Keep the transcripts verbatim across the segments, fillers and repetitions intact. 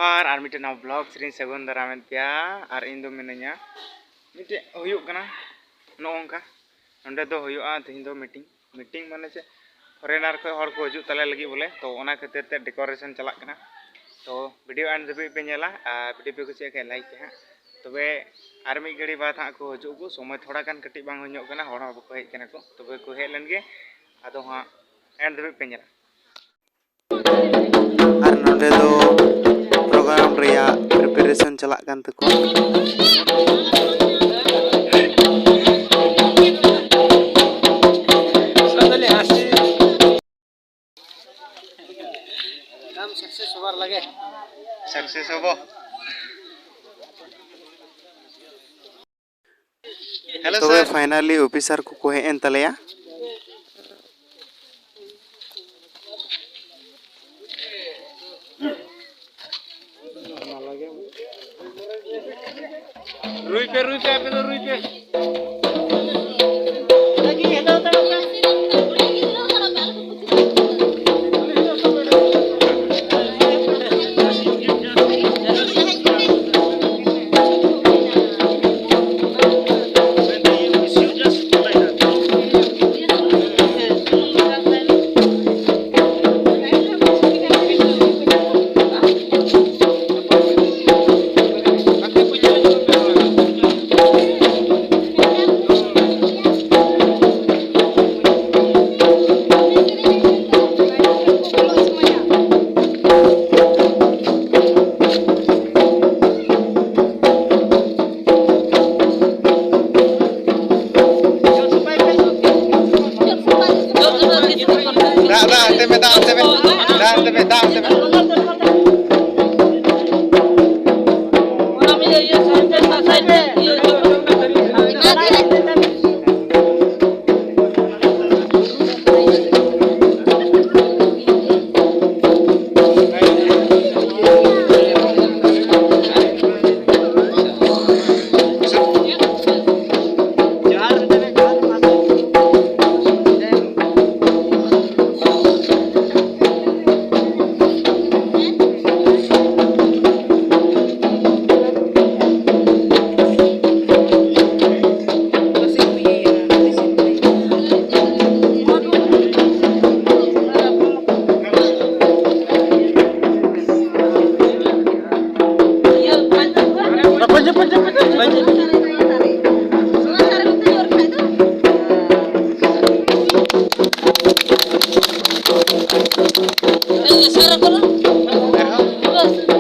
ᱟᱨ ᱟᱨ ᱢᱤᱫᱴᱮᱱ ᱱᱟᱣᱟ ᱵᱞᱚᱜ ᱥᱮᱨᱮᱧ ᱥᱟᱹᱜᱩᱱ ᱫᱟᱨᱟᱢᱮᱫ ᱯᱮᱭᱟ᱾ ᱟᱨ ᱤᱧ ᱫᱚ ᱢᱤᱱᱟᱹᱧᱟ, ᱢᱤᱫᱴᱮᱡ ᱦᱩᱭᱩᱜ ᱠᱟᱱᱟ ᱱᱚᱜᱼᱚ ᱱᱚᱝᱠᱟ᱾ ᱱᱚᱸᱰᱮ ᱫᱚ ᱦᱩᱭᱩᱜᱼᱟ ᱛᱮᱦᱮᱧ ᱫᱚ ᱢᱤᱴᱤᱝ᱾ ᱢᱤᱴᱤᱝ ᱢᱟᱱᱮ ᱪᱮᱫ? ᱯᱷᱚᱨᱮᱱᱟᱨ ᱠᱷᱚᱱ ᱦᱚᱲ ᱠᱚ ᱦᱤᱡᱩᱜ ᱛᱟᱞᱮ ᱞᱟᱹᱜᱤᱫ ᱵᱚᱞᱮ᱾ ᱛᱚ, ᱚᱱᱟ ᱠᱷᱟᱹᱛᱤᱨ ᱛᱮ ᱰᱮᱠᱳᱨᱮᱥᱚᱱ ᱪᱟᱞᱟᱜ ᱠᱟᱱᱟ᱾ ᱛᱚ, ᱵᱷᱤᱰᱤᱭᱳ ᱮᱱᱰ ᱫᱷᱟᱹᱵᱤᱡ ᱯᱮ ᱧᱮᱞᱟ, ᱟᱨ ᱵᱷᱤᱰᱤᱭᱳ ᱯᱮ ᱠᱩᱥᱤᱭᱟᱜ ᱠᱷᱟᱱ ᱞᱟᱭᱤᱠ ᱯᱮ ᱦᱟᱸᱜ᱾ ᱛᱚᱵᱮ ᱟᱨ ᱢᱤᱫ ᱜᱷᱟᱹᱲᱤ ᱵᱟᱫᱽ ᱦᱟᱸᱜ ᱠᱚ ᱦᱤᱡᱩᱜ ᱟᱠᱚ᱾ ᱥᱚᱢᱚᱭ ᱛᱷᱚᱲᱟ ᱜᱟᱱ ᱠᱟᱹᱴᱤᱡ ᱵᱟᱝ ᱦᱩᱭ ᱧᱚᱜ ᱠᱟᱱᱟ, ᱦᱚᱲ ᱦᱚᱸ ᱵᱟᱠᱚ ᱦᱮᱡ ᱠᱟᱱᱟ ᱠᱚ᱾ ᱛᱚᱵᱮ ᱠᱚ ᱦᱮᱡ ᱞᱮᱱ ᱜᱮ, ᱟᱫᱚ ᱦᱟᱸᱜ ᱮᱱᱰ ᱫᱷᱟᱹᱵᱤᱡ ᱯᱮ ᱧᱮᱞᱟ᱾ ᱟᱨ ᱱᱚᱰᱮ ᱫᱚ ᱯᱨᱳᱜᱨᱟᱢ ᱨᱮᱭᱟᱜ ᱯᱨᱤᱯᱟᱨᱮᱥᱚᱱ ᱪᱟᱞᱟᱜ ᱠᱟᱱ ᱛᱟᱠᱚᱣᱟ᱾ ᱥᱟᱠᱥᱮᱥ ᱦᱚᱵᱚ᱾ ᱦᱮᱞᱳ ᱛᱚᱵᱮ ᱥᱟᱨ᱾ ᱯᱷᱟᱭᱱᱟᱞᱤ ᱚᱯᱷᱤᱥᱟᱨ ᱠᱚᱠᱚ ᱦᱮᱡ ᱮᱱ ᱛᱟᱞᱮᱭᱟ᱾ ᱨᱩᱭ ᱯᱮ, ᱨᱩᱭ ᱯᱮ, ᱟᱯᱮ ᱫᱚ ᱨᱩᱭ ᱯᱮ᱾ ᱫᱟᱜ, ᱫᱟᱜ, ᱦᱟᱱᱛᱮ ᱢᱮ, ᱫᱟᱜ, ᱦᱟᱱᱛᱮ ᱢᱮ᱾ ᱫᱟᱜ, ᱦᱟᱱᱛᱮ ᱢᱮ, ᱫᱟᱜ, ᱦᱟᱱᱛᱮ ᱢᱮ᱾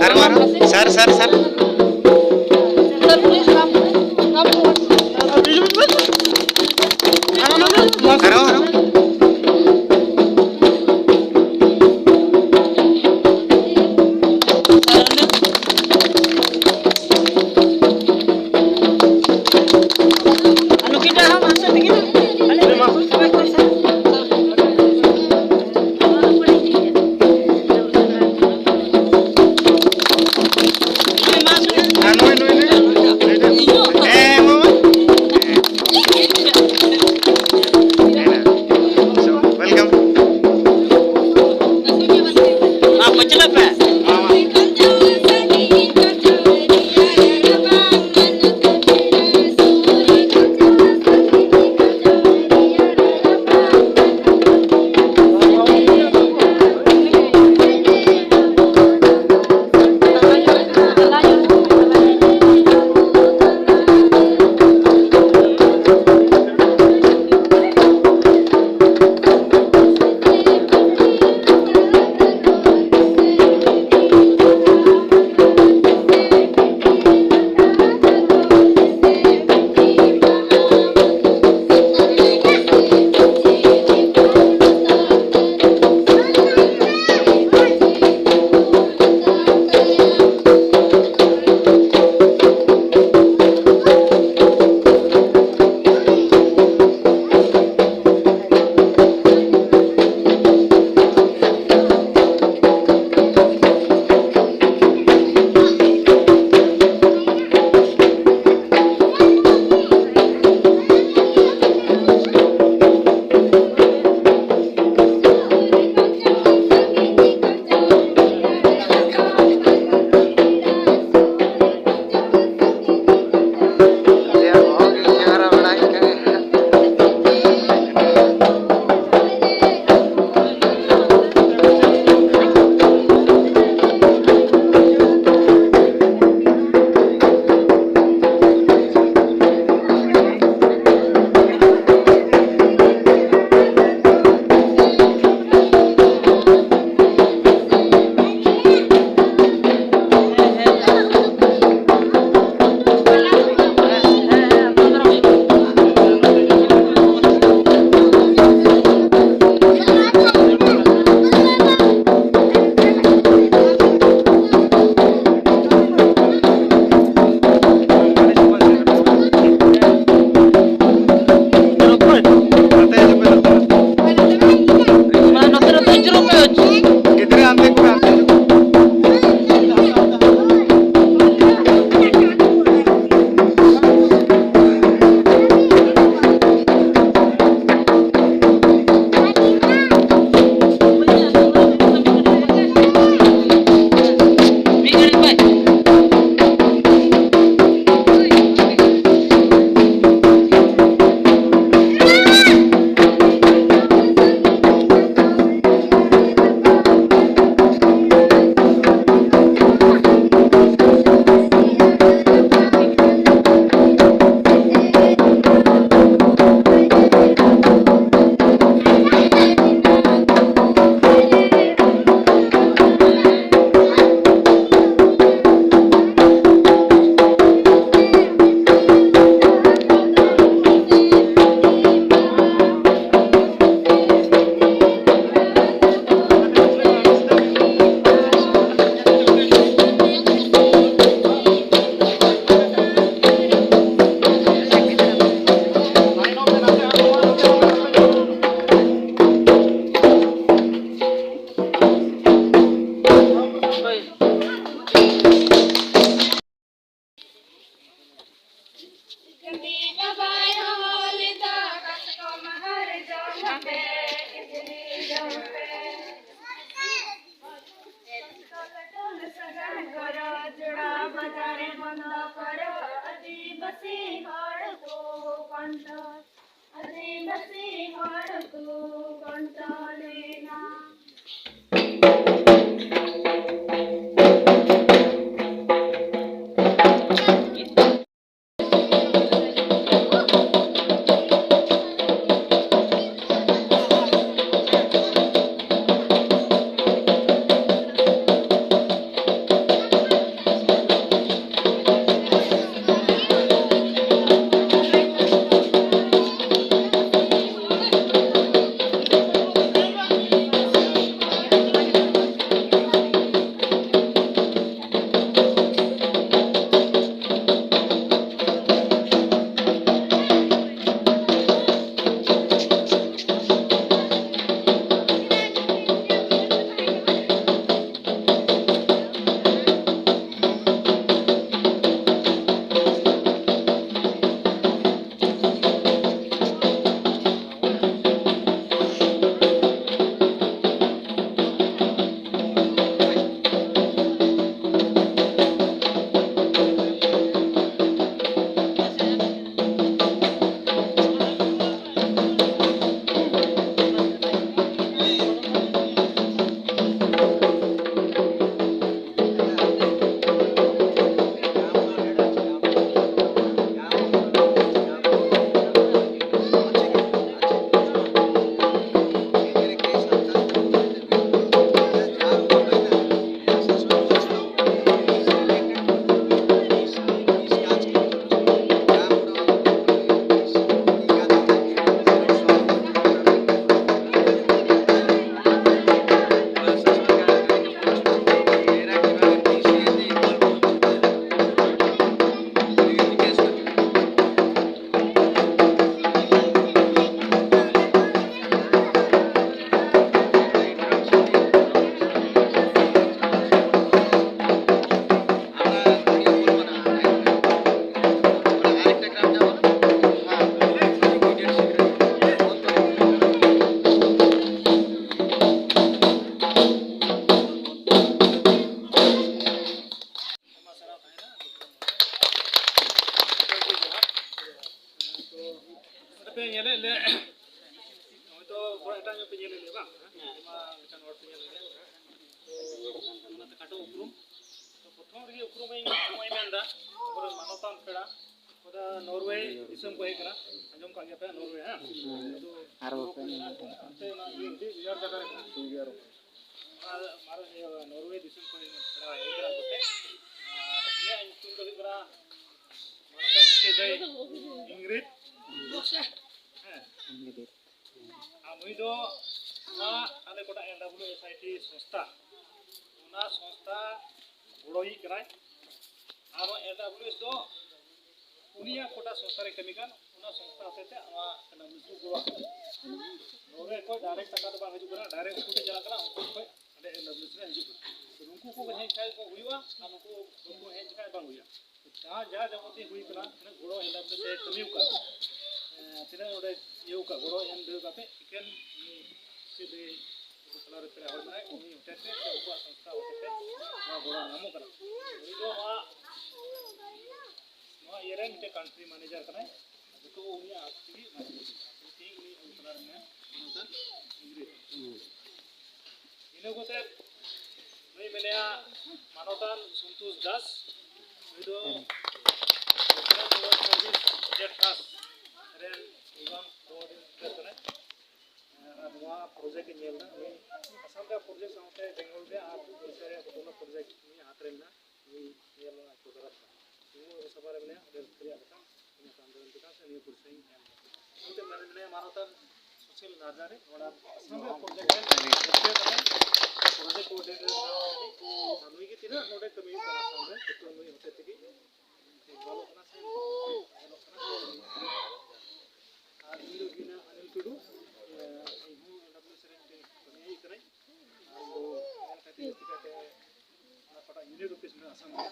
ᱟᱨᱦᱚᱸ, ᱟᱨᱦᱚᱸ, ᱥᱟᱨ, ᱥᱟᱨ, ᱥᱟᱨ᱾ ᱟᱨᱦᱚᱸ, ᱟᱨᱦᱚᱸ᱾ ᱦᱚᱲ ᱠᱚ ᱠᱚᱱᱴᱨᱳᱞᱮᱱᱟ᱾ ᱞᱮ, ᱞᱮ, ᱦᱚᱭᱛᱚ ᱛᱷᱚᱲᱟ ᱮᱴᱟᱜ ᱧᱚᱜ ᱯᱮ ᱧᱮᱞ ᱞᱮᱫ ᱞᱮᱭᱟ ᱵᱟᱝ? ᱦᱮᱸ᱾ ᱟᱭᱢᱟ ᱞᱮᱠᱟᱱ ᱦᱚᱲ ᱯᱮ ᱧᱮᱞ ᱞᱮᱫ ᱞᱮᱭᱟ᱾ ᱛᱚ, ᱚᱱᱟᱛᱮ ᱠᱷᱟᱴᱚ ᱩᱯᱨᱩᱢ᱾ ᱛᱚ, ᱯᱨᱚᱛᱷᱚᱢ ᱨᱮᱜᱮ ᱩᱯᱨᱩᱢ ᱤᱧ ᱱᱚᱜᱼᱚᱭ ᱢᱮᱱᱫᱟ, ᱟᱵᱚᱨᱮᱱ ᱢᱟᱱᱚᱛᱟᱱ ᱯᱮᱲᱟ, ᱚᱠᱟ ᱱᱚᱨᱣᱮ ᱫᱤᱥᱚᱢ ᱠᱚ ᱦᱮᱡ ᱠᱟᱱᱟ, ᱟᱸᱡᱚᱢ ᱠᱟᱜ ᱜᱮᱭᱟ ᱯᱮ ᱱᱚᱨᱣᱮ, ᱦᱮᱸ? ᱦᱮᱸ᱾ ᱟᱫᱚ ᱟᱨ ᱵᱟᱯᱮ ᱟᱸᱡᱚᱢ ᱠᱟᱜ ᱠᱷᱟᱱ? ᱚᱱᱛᱮ ᱚᱱᱟ ᱤᱭᱟᱹ ᱟᱹᱰᱤ ᱨᱮᱭᱟᱲ ᱡᱟᱭᱜᱟ ᱨᱮ ᱢᱮᱱᱟᱜᱼᱟ᱾ ᱟᱨ, ᱟᱨ ᱤᱭᱟᱹ ᱱᱚᱨᱣᱮ ᱫᱤᱥᱚᱢ ᱠᱷᱚᱱ ᱯᱮᱲᱟ ᱦᱮᱡ ᱠᱟᱱᱟ ᱠᱚ᱾ ᱟᱨ ᱤᱧᱟᱹᱜ ᱧᱩᱛᱩᱢ ᱫᱚ ᱦᱩᱭᱩᱜ ᱠᱟᱱᱟ ᱢᱟᱱᱚᱛᱟᱱ ᱥᱤᱥᱤᱨ ᱫᱟᱹᱭ ᱤᱝᱨᱮᱡᱽ᱾ ᱦᱮᱸ᱾ ᱟᱨ ᱱᱩᱭ ᱫᱚ ᱱᱚᱣᱟ ᱟᱞᱮ ᱠᱚᱴᱟ ᱮᱱ ᱰᱟᱵᱞᱤᱭᱩ ᱮᱥ ᱟᱭ ᱴᱤ ᱥᱚᱝᱥᱛᱷᱟ, ᱚᱱᱟ ᱥᱚᱝᱥᱛᱷᱟ ᱜᱚᱲᱚᱭᱤᱡ ᱠᱟᱱᱟᱭ᱾ ᱟᱨ ᱱᱚᱣᱟ ᱮᱱ ᱰᱟᱵᱞᱤᱭᱩ ᱮᱥ ᱫᱚ ᱩᱱᱤᱭᱟᱜ ᱠᱚᱴᱟ ᱥᱚᱝᱥᱛᱷᱟ ᱨᱮ ᱠᱟᱹᱢᱤ ᱠᱟᱱ, ᱚᱱᱟ ᱥᱚᱝᱥᱛᱷᱟ ᱦᱚᱛᱮᱛᱮ ᱱᱚᱣᱟ ᱮᱱ ᱰᱟᱵᱞᱤᱭᱩ ᱮᱥ ᱠᱚ ᱜᱚᱲᱚ ᱟᱠᱟᱫᱟ᱾ ᱱᱚᱰᱮ ᱠᱷᱚᱱ ᱰᱟᱭᱨᱮᱠᱴ ᱴᱟᱠᱟ ᱫᱚ ᱵᱟᱝ ᱦᱤᱡᱩᱜ ᱠᱟᱱᱟ, ᱰᱟᱭᱨᱮᱠᱴ ᱩᱱᱠᱩ ᱴᱷᱮᱱ ᱪᱟᱞᱟᱜ ᱠᱟᱱᱟ, ᱩᱱᱠᱩ ᱠᱷᱚᱱ ᱚᱸᱰᱮ ᱮᱱ ᱰᱟᱵᱞᱤᱭᱩ ᱮᱥ ᱨᱮ ᱦᱤᱡᱩᱜ ᱠᱟᱱᱟ᱾ ᱛᱚ ᱱᱩᱠᱩ ᱠᱚ ᱦᱮᱡ ᱠᱷᱟᱡ ᱠᱚ ᱦᱩᱭᱩᱜᱼᱟ, ᱟᱨ ᱱᱩᱠᱩ ᱵᱟᱠᱚ ᱦᱮᱡ ᱠᱷᱟᱡ ᱵᱟᱝ ᱦᱩᱭᱩᱜᱼᱟ᱾ ᱡᱟᱦᱟᱸ ᱡᱟ ᱡᱟᱵᱚᱛᱤ ᱦᱩᱭ ᱠᱟᱱᱟ, ᱛᱤᱱᱟᱹᱜ ᱜᱚᱲᱚ ᱮᱱ ᱰᱟᱵᱞᱤᱭᱩ ᱮᱥ ᱮ ᱠᱟᱹᱢᱤ ᱟᱠᱟᱫ, ᱮᱸ, ᱛᱤᱱᱟᱹᱜ ᱚᱸᱰᱮ ᱤᱭᱟᱹ ᱟᱠᱟᱫ, ᱜᱚᱲᱚ ᱮᱢ ᱫᱟᱲᱮ ᱠᱟᱛᱮ ᱮᱠᱮᱱ ᱩᱱᱤ ᱪᱮᱫ ᱮ ᱟᱵᱚ ᱛᱟᱞᱟ ᱨᱮ ᱯᱮᱲᱟ ᱦᱚᱲ ᱢᱮᱱᱟᱭ, ᱩᱱᱤ ᱦᱚᱛᱮᱛᱮ ᱥᱮ ᱩᱱᱠᱩᱣᱟᱜ ᱥᱚᱝᱥᱛᱷᱟ ᱦᱚᱛᱮᱛᱮ ᱱᱚᱣᱟ ᱜᱚᱲᱚ ᱧᱟᱢᱚᱜ ᱠᱟᱱᱟ᱾ ᱩᱱᱤ ᱫᱚ ᱱᱚᱣᱟ, ᱱᱚᱣᱟ ᱤᱭᱟᱹ ᱨᱮ ᱢᱤᱫᱴᱮᱱ ᱠᱟᱱᱴᱨᱤ ᱢᱮᱱᱮᱡᱟᱨ ᱠᱟᱱᱟᱭ᱾ ᱡᱚᱛᱚ ᱩᱱᱤᱭᱟᱜ ᱦᱟᱛ ᱛᱮᱜᱮ ᱚᱱᱟ ᱠᱚ ᱦᱩᱭᱩᱜ ᱠᱟᱱᱟ᱾ ᱛᱮᱦᱮᱧ ᱩᱱᱤ ᱟᱵᱚ ᱛᱟᱞᱟ ᱨᱮ ᱢᱮᱱᱟᱭᱟ, ᱚᱱᱟ ᱫᱚ ᱤᱝᱨᱮᱡᱽ᱾ ᱤᱱᱟᱹ ᱠᱟᱛᱮ ᱱᱩᱭ ᱢᱮᱱᱟᱭᱟ ᱢᱟᱱᱚᱛᱟᱱ ᱥᱚᱱᱛᱳᱥ ᱫᱟᱥ᱾ ᱱᱩᱭ ᱫᱚ ᱱᱚᱣᱟ ᱥᱟᱨᱵᱷᱤᱥ ᱡᱮᱴ ᱴᱨᱟᱥᱴ ᱨᱮᱱ ᱯᱨᱚᱫᱷᱟᱱ ᱠᱳᱚᱨᱰᱤᱱᱮᱴᱚᱨ ᱠᱟᱱᱟᱭ᱾ ᱟᱨ ᱱᱚᱣᱟ ᱯᱨᱚᱡᱮᱠᱴ ᱮ ᱧᱮᱞ ᱮᱫᱟ᱾ ᱱᱩᱭ ᱟᱥᱟᱢ ᱨᱮᱭᱟᱜ ᱯᱨᱚᱡᱮᱠᱴ ᱥᱟᱶᱛᱮ ᱵᱮᱝᱜᱚᱞ ᱨᱮᱭᱟᱜ ᱟᱨ ᱩᱲᱤᱥᱥᱟ ᱨᱮᱭᱟᱜ ᱡᱚᱛᱚ ᱯᱨᱚᱡᱮᱠᱴ ᱱᱩᱭ ᱦᱟᱛ ᱨᱮ ᱢᱮᱱᱟᱜᱼᱟ᱾ ᱱᱩᱭ ᱧᱮᱞ ᱨᱮᱱᱟᱜ ᱮᱠᱴᱩ ᱫᱚᱨᱠᱟᱨ ᱠᱟᱱᱟ᱾ ᱤᱧ ᱦᱚᱸ ᱥᱟᱵᱷᱟ ᱨᱮ ᱢᱮᱱᱟᱭᱟ, ᱚᱸᱰᱮ ᱨᱟᱹᱥᱠᱟᱹ ᱨᱮᱭᱟᱜ ᱠᱟᱛᱷᱟ, ᱤᱧᱟᱹᱜ ᱟᱱᱫᱳᱞᱚᱱ ᱪᱮᱛᱟᱱ ᱥᱮ ᱱᱤᱭᱟᱹ ᱯᱚᱨᱤᱥᱮᱵᱟᱧ ᱮᱢ ᱮᱫᱟ᱾ ᱚᱱᱟᱛᱮ ᱢᱮᱱ-, ᱢᱮᱱᱟᱭᱟ ᱢᱟᱱᱚᱛᱟᱱ ᱥᱩᱥᱤᱞ ᱦᱟᱡᱟᱨᱤ, ᱱᱚᱰᱮ ᱟᱥᱟᱢ ᱨᱮᱭᱟᱜ ᱯᱨᱚᱡᱮᱠᱴ ᱨᱮ ᱨᱟᱹᱥᱠᱟᱹ ᱠᱟᱱᱟᱭ, ᱯᱨᱚᱡᱮᱠᱴ ᱠᱳᱚᱨᱰᱤᱱᱮᱴᱚᱨ ᱠᱟᱱᱟᱭ᱾ ᱟᱨ ᱱᱩᱭ ᱜᱮ ᱛᱤᱱᱟᱹᱜ ᱱᱚᱰᱮ ᱠᱟᱹᱢᱤ ᱦᱩᱭᱩᱜ ᱠᱟᱱᱟ ᱟᱥᱟᱢ ᱨᱮ, ᱡᱚᱛᱚ ᱱᱩᱭ ᱦᱚᱛᱮ ᱛᱮᱜᱮ ᱧᱮᱞᱚᱜ ᱠᱟᱱᱟ ᱥᱮ ᱧᱮᱞᱚᱜ ᱠᱟᱱᱟ᱾ ᱟᱨ ᱤᱧ ᱫᱚ ᱦᱩᱭᱱᱟ ᱚᱱᱤᱞ ᱴᱩᱰᱩ, ᱤᱧ ᱦᱚᱸ ᱮᱱ ᱰᱟᱵᱞᱤᱭᱩ ᱮᱥ ᱨᱮ ᱢᱤᱫᱴᱮᱱ ᱠᱟᱹᱢᱤᱭᱟᱹ ᱠᱟᱹᱱᱟᱹᱧ᱾ ᱟᱨ ᱤᱧ ᱫᱚ ᱢᱮᱱ ᱠᱟᱛᱮ ᱡᱟᱹᱥᱛᱤ ᱠᱟᱭᱛᱮ ᱚᱱᱟ ᱚᱠᱟᱴᱟᱜ ᱤᱭᱩᱱᱤᱴ ᱚᱯᱷᱤᱥ ᱢᱮᱱᱟᱜᱼᱟ ᱟᱥᱟᱢ ᱨᱮ᱾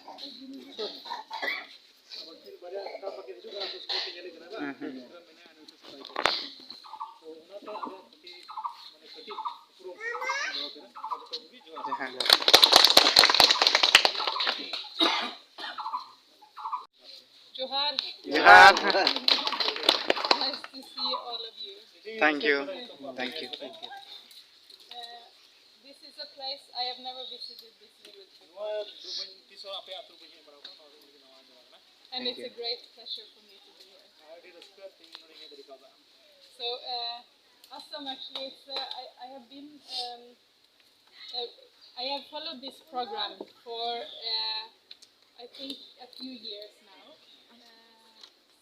ᱟᱵᱟᱨ ᱯᱷᱤᱨ ᱵᱟᱨᱭᱟ ᱮᱴᱟᱜ ᱯᱟᱠᱤ ᱦᱤᱡᱩᱜ ᱠᱟᱱᱟ, ᱩᱱᱠᱩ ᱥᱚᱸᱜᱮ ᱛᱮ ᱧᱮᱞ ᱦᱩᱭᱩᱜ ᱠᱟᱱᱟ, ᱦᱮᱸ, ᱦᱮᱸ᱾ ᱢᱮᱱᱟᱭᱟ, ᱩᱱᱤ ᱥᱟᱯᱞᱟᱭ ᱠᱚ᱾ ᱛᱚ ᱚᱱᱟᱛᱮ ᱟᱵᱚ ᱠᱟᱹᱴᱤᱡ, ᱢᱟᱱᱮ, ᱠᱟᱹᱴᱤᱡ ᱩᱯᱨᱩᱢ ᱫᱚᱦᱚ ᱠᱮᱫᱟ᱾ ᱟᱨ ᱡᱚᱛᱚ ᱠᱚᱜᱮ ᱡᱚᱦᱟᱨ᱾ ᱡᱚᱦᱟᱨ᱾ ᱡᱚᱦᱟᱨ᱾ ᱟᱭ ᱥᱤ ᱥᱤ Thank you. Thank you. Uh, this is a place I have never visited this village before. ᱱᱚᱣᱟ ᱫᱚ ᱵᱟᱹᱧ, ᱛᱤᱥ ᱦᱚᱸ ᱟᱯᱮ ᱟᱹᱛᱩ ᱵᱟᱹᱧ ᱦᱮᱡ ᱵᱟᱲᱟ ᱟᱠᱟᱱᱟ, ᱱᱚᱣᱟ ᱫᱚ ᱤᱧ ᱞᱟᱹᱜᱤᱫ ᱱᱟᱣᱟ ᱡᱟᱭᱜᱟ ᱠᱟᱱᱟ᱾ And it's a great pleasure for me to be here. ᱟᱹᱰᱤ ᱨᱟᱹᱥᱠᱟᱹ ᱛᱮ ᱤᱧ ᱱᱚᱰᱮᱧ ᱦᱮᱡ ᱫᱟᱲᱮ ᱠᱟᱣᱫᱟ᱾ So, uh, Assam actually, it's, uh, I, I have been, um, uh, I have followed this program for, uh, I think, a few years now. Uh,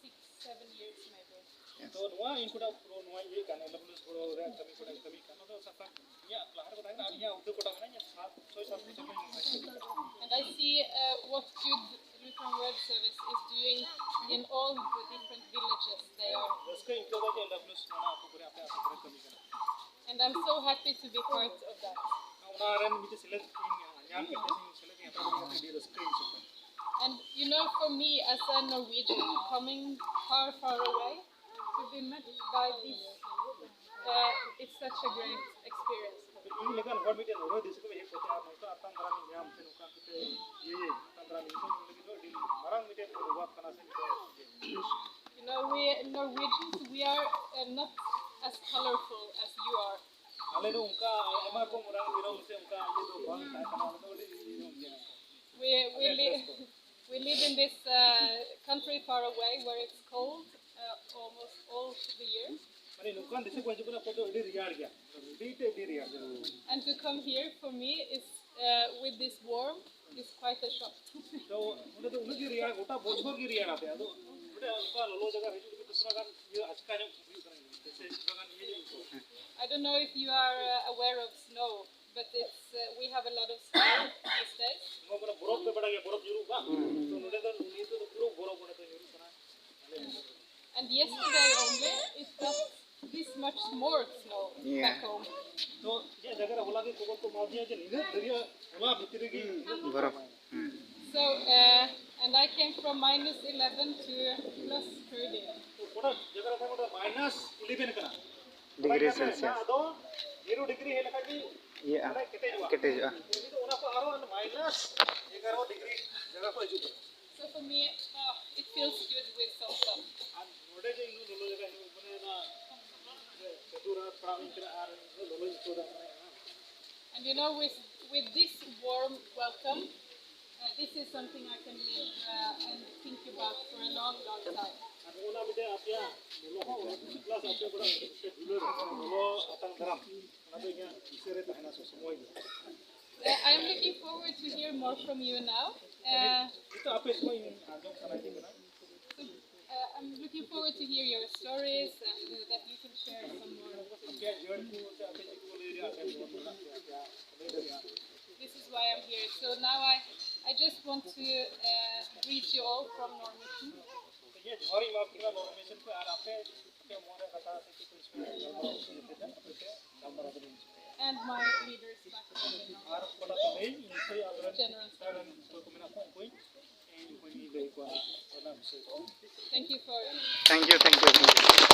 six, seven years maybe. ᱛᱚ ᱱᱚᱣᱟ ᱤᱧ ᱠᱚᱲᱟ ᱯᱩᱨᱟᱹ ᱱᱚᱣᱟ ᱤᱭᱟᱹ ᱠᱟᱱᱟ, ᱮᱱ ᱰᱟᱵᱞᱤᱭᱩ ᱮᱥ ᱜᱚᱲᱚ ᱨᱮ ᱠᱟᱹᱢᱤ ᱠᱚᱲᱟ ᱠᱟᱹᱢᱤ ᱠᱟᱱᱟ᱾ ᱚᱱᱟ ᱫᱚ ᱥᱟᱵ ᱠᱟᱜ ᱢᱮ ᱤᱧᱟᱹᱜ ᱞᱟᱦᱟ ᱨᱮ ᱠᱚ ᱛᱟᱦᱮᱸ ᱠᱟᱱᱟ, ᱟᱨ ᱤᱧᱟᱹᱜ ᱩᱫᱽᱫᱳᱜᱽ ᱠᱚᱲᱟ ᱢᱮᱱᱟᱜ ᱤᱧᱟᱹ ᱥᱟᱛ, ᱪᱷᱚᱭ ᱥᱟᱛ ᱵᱚᱪᱷᱚᱨ ᱠᱷᱚᱱ ᱤᱧ ᱠᱟᱹᱢᱤ ᱠᱟᱱᱟ᱾ And I see, uh, what Good Lutheran World Service is doing in all the different villages they are. ᱨᱟᱹᱥᱠᱟᱹᱧ ᱟᱹᱭᱠᱟᱹᱣ ᱮᱫᱟ ᱡᱮ ᱮᱱ ᱰᱟᱵᱞᱤᱭᱩ ᱮᱥ ᱱᱚᱣᱟ ᱟᱹᱛᱩ ᱠᱚᱨᱮ, ᱟᱯᱮ ᱟᱹᱛᱩ ᱠᱚᱨᱮ ᱠᱟᱹᱢᱤ ᱠᱟᱱᱟ᱾ And I'm so happy to be part of that. ᱚᱱᱟ ᱨᱮᱱ ᱢᱤᱫᱴᱮᱱ ᱥᱮᱞᱮᱫ ᱤᱧ ᱧᱟᱢ ᱠᱮᱫ ᱛᱮ, ᱥᱮᱞᱮᱫ ᱤᱧ ᱦᱟᱛᱟᱣ ᱠᱮᱫ ᱛᱮ ᱟᱹᱰᱤ ᱨᱟᱹᱥᱠᱟᱹᱧ ᱟᱹᱭᱠᱟᱹᱣ ᱠᱮᱫᱟ᱾ And you know, for me as a Norwegian coming far, far away to be met by this, uh, it's such a great experience. ᱤᱧ ᱞᱮᱠᱟᱱ ᱦᱚᱲ ᱢᱤᱫᱴᱮᱱ ᱱᱚᱨᱣᱮ ᱫᱤᱥᱚᱢ ᱠᱷᱚᱱ ᱦᱮᱡ ᱠᱟᱛᱮ ᱟᱨ ᱱᱚᱝᱠᱟ ᱟᱛᱟᱝ ᱫᱟᱨᱟᱢ ᱤᱧ ᱧᱟᱢ ᱥᱮ ᱱᱚᱝᱠᱟ ᱠᱟᱛᱮ ᱤᱭᱟᱹ ᱟᱛᱟᱝ ᱫᱟᱨᱟᱢ ᱤᱧ ᱧᱟᱢ ᱞᱟᱹᱜᱤᱫ ᱫᱚ ᱟᱹᱰᱤ ᱢᱟᱨᱟᱝ ᱢᱤᱫᱴᱮᱱ ᱚᱵᱷᱟᱵ ᱠᱟᱱᱟ ᱥᱮ ᱢᱤᱫᱴᱮᱱ ᱤᱭᱟᱹ᱾ You know, we Norwegians, we are, uh, not as colorful as you are. ᱟᱞᱮ ᱫᱚ ᱚᱱᱠᱟ ᱟᱭᱢᱟ ᱨᱚᱠᱚᱢ ᱨᱟᱝ ᱵᱤᱨᱚᱝ ᱥᱮ ᱚᱱᱠᱟ ᱤᱭᱟᱹ ᱫᱚ ᱵᱟᱝ ᱛᱟᱦᱮᱸ ᱠᱟᱱᱟ, ᱟᱞᱮ ᱫᱚ ᱟᱹᱰᱤ ᱤᱭᱟᱹ ᱧᱚᱜ ᱜᱮᱭᱟ᱾ We, we, li- we live in this, uh, country far away where it's cold, uh, almost all the year. ᱢᱟᱱᱮ ᱱᱚᱝᱠᱟᱱ ᱫᱤᱥᱚᱢ ᱠᱚ ᱦᱤᱡᱩᱜ ᱠᱟᱱᱟ, ᱚᱠᱚᱭ ᱫᱚ ᱟᱹᱰᱤ ᱨᱮᱭᱟᱲ ᱜᱮᱭᱟ, ᱟᱹᱰᱤ ᱛᱮ ᱟᱹᱰᱤ ᱨᱮᱭᱟᱲ ᱜᱮᱭᱟ᱾ And to come here for me is, uh, with this warm, is quite a shock. ᱛᱚ ᱚᱸᱰᱮ ᱫᱚ ᱩᱱᱟᱹᱜ ᱜᱮ ᱨᱮᱭᱟᱲ, ᱜᱚᱴᱟ ᱵᱚᱪᱷᱚᱨ ᱜᱮ ᱨᱮᱭᱟᱲ ᱟᱯᱮ᱾ ᱟᱫᱚ ᱚᱸᱰᱮ ᱚᱱᱠᱟ ᱞᱚᱞᱚ ᱡᱟᱭᱜᱟ ᱦᱤᱡᱩᱜ ᱞᱟᱹᱜᱤᱫ ᱛᱷᱚᱲᱟ ᱜᱟᱱ ᱤᱭᱟᱹ ᱟᱪᱠᱟ ᱧᱚᱜ ᱦᱩᱭᱩᱜ ᱠᱟᱱᱟ, ᱡᱮᱥᱮ ᱛᱷᱚᱲᱟ ᱜᱟᱱ ᱤᱭᱟᱹ ᱧᱚᱜ ᱟᱹᱭᱠᱟᱹᱜᱼᱟ᱾ I don't know if you are, uh, aware of snow, but it's, uh, we have a lot of snow these days. ᱱᱚᱣᱟ ᱠᱚᱨᱮ ᱵᱚᱨᱚᱯ ᱯᱮ ᱵᱟᱲᱟᱭ ᱜᱮᱭᱟ, ᱵᱚᱨᱚᱯ ᱧᱩᱨᱩᱜ ᱵᱟᱝ? ᱛᱚ ᱱᱚᱰᱮ ᱫᱚ ᱱᱤᱛᱚᱜ ᱫᱚ ᱯᱩᱨᱟᱹ ᱵᱚᱨᱚᱯ ᱚᱸᱰᱮ ᱫᱚ ᱧᱩᱨᱩᱜ ᱠᱟᱱᱟ᱾ And yesterday only, it felt this much more snow back home. ᱛᱚ ᱤᱧᱟᱹᱜ ᱡᱟᱭᱜᱟ ᱨᱮ ᱦᱚᱞᱟ ᱜᱮ ᱠᱷᱚᱵᱚᱨ ᱠᱚ ᱮᱢᱟ ᱫᱤᱧᱟ ᱡᱮ ᱱᱤᱱᱟᱹᱜ ᱫᱟᱹᱨᱭᱟᱹ ᱦᱚᱞᱟ ᱵᱷᱤᱛᱨᱤ ᱨᱮᱜᱮ ᱱᱤᱱᱟᱹᱜ ᱵᱚᱨᱚᱯ᱾ So, uh, and I came from minus eleven to plus thirty. ᱛᱚ ᱚᱱᱟ ᱡᱟᱭᱜᱟ ᱨᱮ ᱛᱟᱦᱮᱸ ᱠᱟᱱᱟ ᱢᱟᱭᱱᱟᱥ ᱤᱞᱮᱵᱷᱮᱱ ᱠᱟᱱᱟ᱾ Degree Celsius. ᱟᱫᱚ ᱡᱤᱨᱳ ᱰᱤᱜᱽᱨᱤ ᱦᱮᱡ ᱞᱮᱠᱷᱟᱱ ᱜᱮ ᱤᱭᱟᱹᱜᱼᱟ᱾ ᱢᱟᱱᱮ ᱠᱮᱴᱮᱡᱚᱜᱼᱟ᱾ ᱠᱮᱴᱮᱡᱚᱜᱼᱟ᱾ ᱱᱤᱛᱚᱜ ᱚᱱᱟ ᱠᱚ ᱟᱨᱚ ᱢᱟᱭᱱᱟᱥ ᱮᱜᱟᱨᱚ ᱰᱤᱜᱽᱨᱤ ᱡᱟᱭᱜᱟ ᱠᱚ ᱦᱤᱡᱩᱜ ᱠᱟᱱᱟ᱾ So for me, uh, it feels good with some sun. ᱟᱨ ᱱᱚᱰᱮ ᱡᱮ ᱤᱧ ᱱᱚᱰᱮ ᱡᱟᱭᱜᱟ ᱦᱤᱡᱩᱜ ᱢᱟᱱᱮ ᱚᱱᱟ And you know, with, with this warm welcome, uh, this is something I can live uh, and think about for a long, long time. ᱟᱨ ᱚᱱᱟ ᱢᱤᱫᱴᱮᱱ ᱟᱯᱮᱭᱟᱜ ᱞᱚᱞᱚ ᱦᱚᱸ ᱯᱞᱟᱥ ᱟᱯᱮ ᱚᱲᱟᱜ ᱞᱚᱞᱚ ᱟᱛᱟᱝ ᱫᱟᱨᱟᱢ, ᱚᱱᱟ ᱫᱚ ᱤᱧᱟᱹᱜ ᱫᱤᱥᱟᱹ ᱨᱮ ᱛᱟᱦᱮᱱᱟ ᱥᱚᱵ ᱥᱚᱢᱚᱭ ᱜᱮ᱾ Uh, I'm looking forward to hear more from you now. Uh, ᱱᱤᱛᱚᱜ ᱟᱯᱮ ᱥᱚᱢᱚᱭ ᱟᱸᱡᱚᱢ ᱥᱟᱱᱟᱭᱮᱫᱤᱧ ᱠᱟᱱᱟ᱾ Uh, I'm looking forward to hear your stories and uh, that you can share some more. ᱟᱯᱮᱭᱟᱜ ᱡᱤᱭᱚᱱ ᱠᱚ ᱥᱮ ᱟᱯᱮ ᱪᱮᱫ ᱠᱚ ᱞᱟᱹᱭ ᱨᱮᱭᱟᱜ ᱟᱯᱮ ᱡᱤᱭᱚᱱ ᱢᱮᱱᱟᱜ ᱯᱮᱭᱟ, ᱟᱯᱮᱭᱟᱜ ᱞᱟᱹᱭ ᱫᱟᱲᱮᱭᱟᱜᱼᱟ᱾ This is why I'm here. So now I, I just want to uh, greet you all from North Mission. ᱤᱧᱟᱹᱜ ᱡᱚᱦᱟᱨ ᱤᱧ ᱮᱢᱟ ᱯᱮ ᱠᱟᱱᱟ ᱱᱚᱣᱟ ᱢᱤᱥᱚᱱ ᱠᱷᱚᱱ, ᱟᱨ ᱟᱯᱮ ᱟᱯᱮᱭᱟᱜ ᱢᱚᱱ ᱨᱮ ᱠᱟᱛᱷᱟ ᱥᱮ ᱪᱮᱫ ᱠᱚ ᱤᱥᱩ ᱢᱮᱱᱟᱜᱼᱟ, ᱜᱟᱞᱢᱟᱨᱟᱣ ᱦᱚᱪᱚ ᱯᱮ ᱛᱟᱦᱮᱸ, ᱟᱯᱮ ᱯᱮ ᱜᱟᱞᱢᱟᱨᱟᱣ ᱫᱟᱲᱮᱭᱟᱜᱼᱟ᱾ And my leaders back home in North. ᱟᱨ ᱚᱠᱟᱴᱟᱜ ᱯᱮ ᱞᱟᱹᱭ, ᱤᱧ ᱥᱮ ᱟᱵᱚᱨᱮᱱ General. ᱨᱮᱱ ᱚᱠᱚᱭ ᱠᱚ ᱢᱮᱱᱟᱜ ᱠᱚᱣᱟ, ᱩᱱᱠᱩᱧ ᱤᱧ ᱩᱱᱠᱩᱧ ᱞᱟᱹᱭ ᱟᱠᱚᱣᱟ ᱚᱱᱟ ᱵᱤᱥᱚᱭ ᱠᱚ᱾ Thank you for Thank you, thank you.